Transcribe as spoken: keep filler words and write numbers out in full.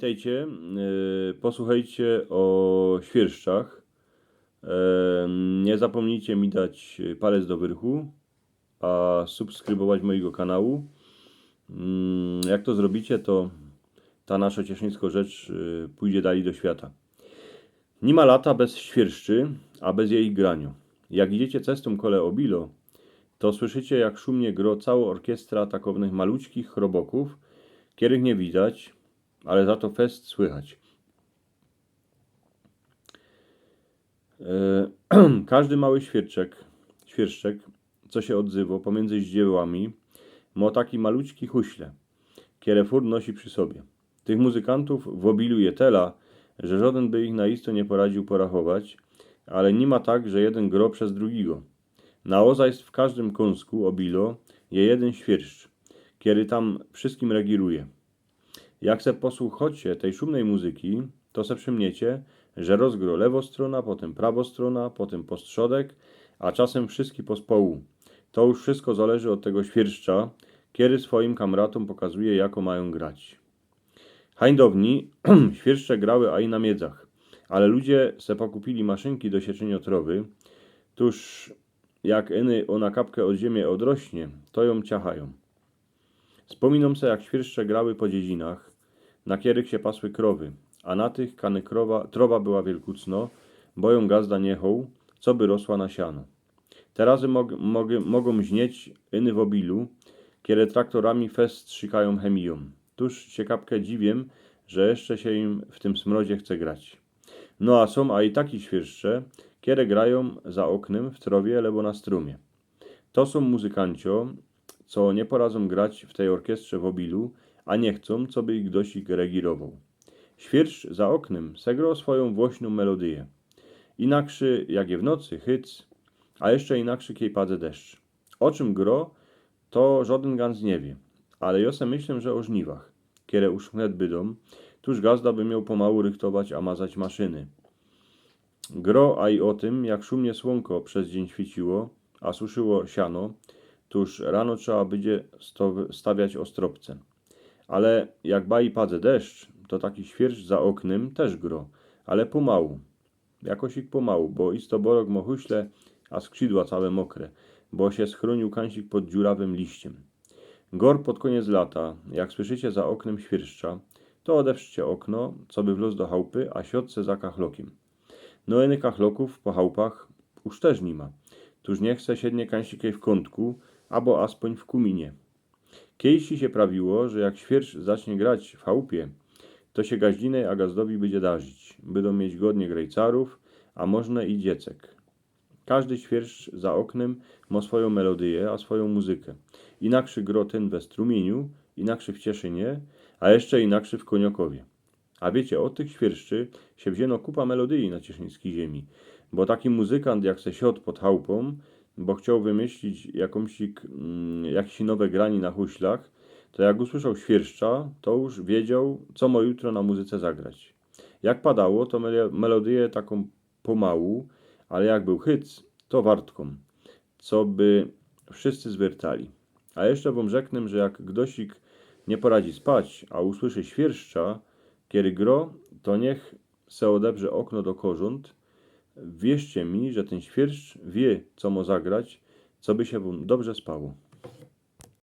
Witejcie, e, posuchejcie ô świyrszczach. E, niy zapōmnijcie mi dać palec do wyrchu, a subskrybować mojigo kanału. Mm, jak to zrobicie, to ta naszŏ cieszyńskŏ rzecz, e, pōjdzie dalij do świata. Ni ma lata bez świyrszczy, a bez jejich graniŏ. Jak idziecie cestōm kole Obilo, to słyszycie, jak szumnie grŏ całŏ ôrkiestra takownych maluczkich robŏkōw, kerych niy widać, ale za to fest słychać. E, kożdy mały świyrszczek, świyrszczek, co sie ôdzywŏ pōmiyndzy zdziełami, mŏ taki maluczki huśle, kere furt nosi przi sobie. Tych muzykantōw w Obilu je tela, że żŏdyn by ich na isto niy poradziōł porachować, ale ni ma tak, że jedyn grŏ bez drugigo. Naozajst w kożdym kōnsku Obilo je jedyn świyrszcz, kery tam wszyskim regiruje. Jak se posuchŏcie tej szumnej muzyki, to se przymniycie, że roz grŏ lewo strōna, potym prawo strōna, potym postrzodek, a czasym wszyjski pospołu. To już wszyjsko zależy ôd tego świyrszcza, kery swojim kamratōm pokazuje, jako majōm grać. Hań downi świyrszcze grały aj na miedzach, ale ludzie se pokupiyli maszynki do sieczyniŏ trŏwy, tōż jak iny ôna kapkã ôd ziymie ôdrośnie, to jōm ciachajōm. Spōminōm se, jak świyrszcze grały po dziedzinach, na kerych sie pasły krŏwy, a na tych, kany krŏwa, trŏwa była wielkucnŏ, bo jōm gazda niy chōł, coby rosła na siano. Te razy mog-, mog-, mogōm śnieć iny w Obilu, kere traktorami fest strzikajōm chemijōm. Tōż sie kapkã dziwiym, że jeszcze sie im w tym smrodzie chce grać. No a sōm aj taki świyrszcze, kere grajōm za ôknym, w trŏwie abo na strōmie. To sōm muzykanciŏ, co niy poradzōm grać w tej ôrkiestrze w Obilu, a niy chcōm, coby ich gdoś regirowoł. Świyrszcz za ôknym se grŏ swojōm włośnōm melodyjõ. Inakszy, jak je w nocy, hyc, a jeszcze inakszy, kej padze deszcz. Ô czym grŏ, to żŏdyn gans niy wiy, ale jŏ se myślã, że ô żniwach, kere już wnet bydōm, tōż gazda by mioł pomołu rychtować a mazać maszyny. Grŏ aj ô tym, jak szumnie słōnko bez dziyń świyciło, a suszyło siano, tōż rano trzeba bydzie sto-, stawiać ôstropce. Ale jak baj padze deszcz, to taki świyrszcz za ôknym tyż grŏ, ale pomołu. Jakosik pomołu, bo isto borok mŏ huśle, a skrzidła cołke mokre, bo sie schrōniōł kajsik pod dziurawym liściym. Gŏr pod kōniec lata, jak słyszycie za ôknym świyrszcza, to ôdeprzcie ôkno, coby wlŏz do chałpy, a siŏdź se za kachlokym. No iny kachlokōw po chałpach już tyż ni ma. Tōż niych se siednie kajsik w kōntku, abo aspōń w kōminie. Kejsi sie prawiło, że jak świyrszcz zacznie grać w chałpie, to sie gaździnej a gazdowi bydzie darzić. Bydōm mieć godnie grejcarōw, a możne i dziecek. Kożdy świyrszcz za ôknym mŏ swojōm melodyjõ a swojōm muzykã. Inakszy grŏ tyn we Strumiyniu, inakszy w Cieszynie, a jeszcze inakszy w Kōniokowie. A wiycie, ôd tych świyrszczi sie wziyno kupa melodyji na cieszyńskij ziymi, bo taki muzykant, jak se siŏdł pod chałpōm, bo chcioł wymyślić jakōmsik, mm, jakiś nowe granie na huślach, to jak usłyszoł świyrszcza, to już wiedzioł, co mŏ jutro na muzyce zagrać. Jak padało, to mele-, melodyjõ takōm pomołu, ale jak bōł hyc, to wartkōm, coby wszyscy zwyrtali. A jeszcze wōm rzeknã, że jak gdosik niy poradzi spać, a usłyszy świyrszcza, kery grŏ, to niych se ôdeprze ôkno do korząt. Wierzcie mi, że tyn świyrszcz wiy, co mŏ zagrać, coby sie wōm dobrze spało.